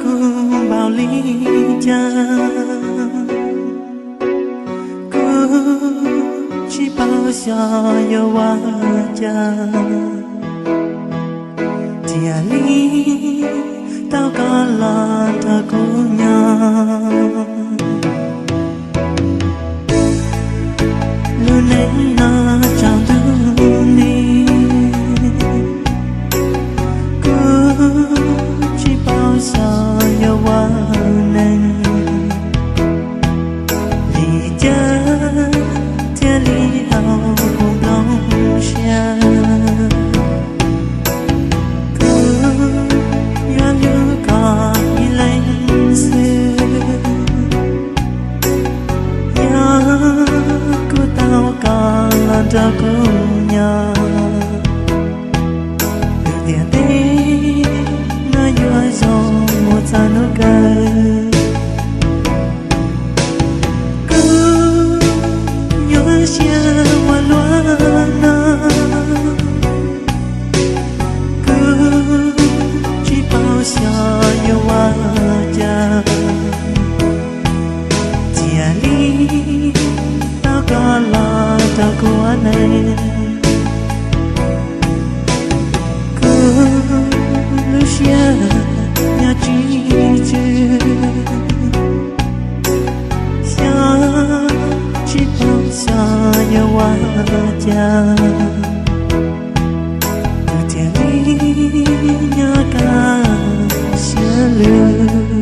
Kuv npaum li cas, kuv tsis paub xyov yuav ua cas, thiaj li tau koj los nrog kuv nyob. Lub neej no tsaus ntuj nti, kuv tsis paub xyov yuav ua neeg li cas thiaj li haum kuv nplooj siab. Kuv yuav hlub koj ib leeg xwb, yog kuv tau koj los nrog kuv nyob, lub ntiaj teb no yuav zoo mus txog hnub kawg. Kuv nyuaj siab ua luaj no, kuv tsis paub xyov yuav ua cas, thiaj li tau koj los nrog kuv ua neej. Kuv lub siab nyob tsis tsw, xyov tsis paub xyov yuav ua cas, kuv thiaj li nyob kaj siab lug.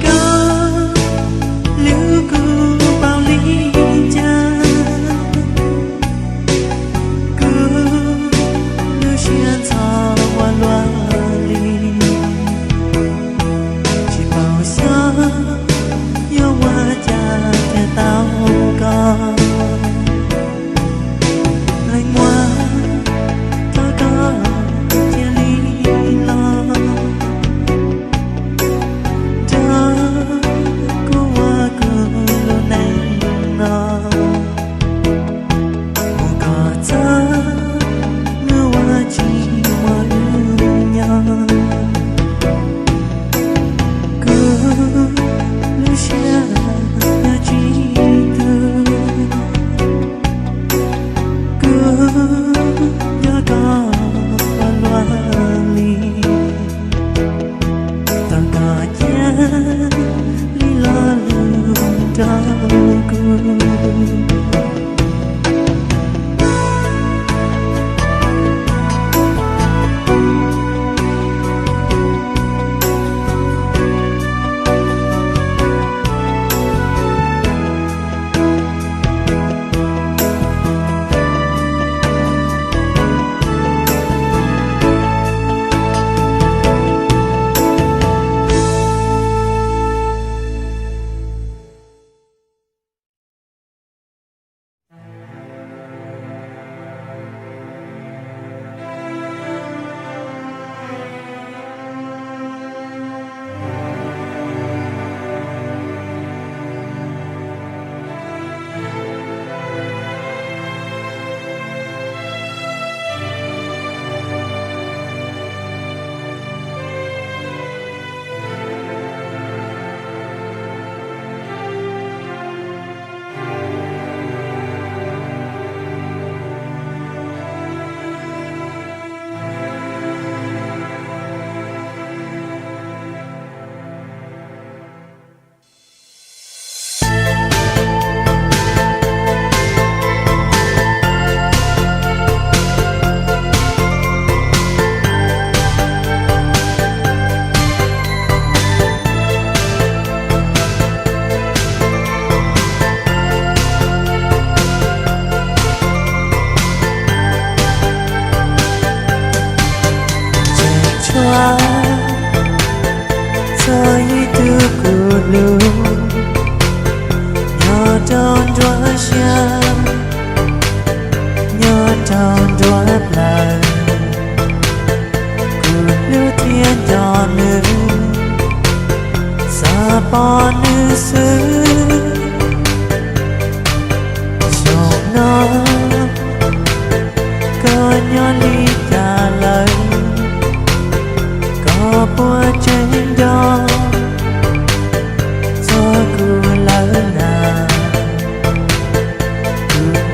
Koj hlub kuv npaum li cas, kuv lub siab ntxhov ua luaj li, tsis paub xyov yuav ua cas thiaj tau koj. Leej muam, thov koj cia li los nrog kuv ua kuv lub neej no, mus kom txog hnub uas tsis muaj wb nyob. Kuv lub siab nyob tsis tu, kuv nco koj ua luaj li, thov koj cia li lo lus nrog kuv.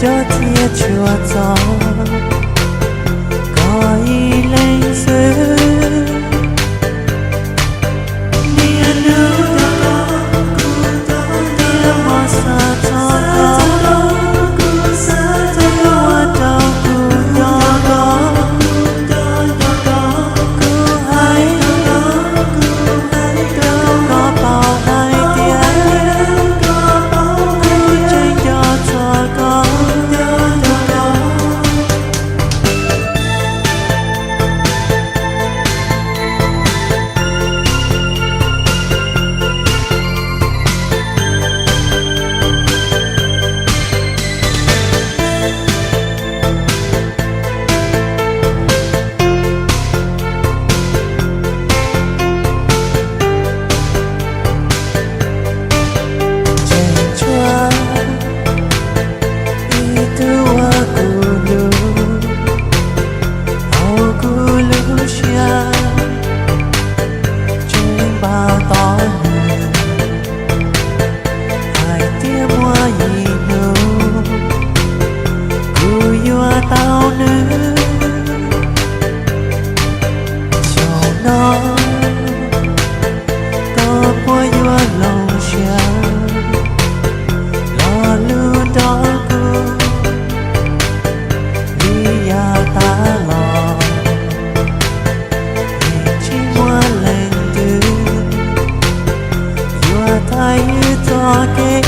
Cov thiaj tshua txog koj ib leeg xwb. Niaj hnub rau koj, niaj hmo xav txog koj, ua rau kuv nco koj, kuv hais rau koj paub hais tias kuv tseem nco txog koj. Tseem tshuav ib tug uas kuv hlub hauv kuv lub siab, tseem npaj tos nws hais tias muaj ib hnub kuv yuav tau nws. Xyoo no koj puas yuav hloov siab los lug nrog kuv li yav tas los? Yeej tsis muaj leej twg yuav thaij wb txoj kev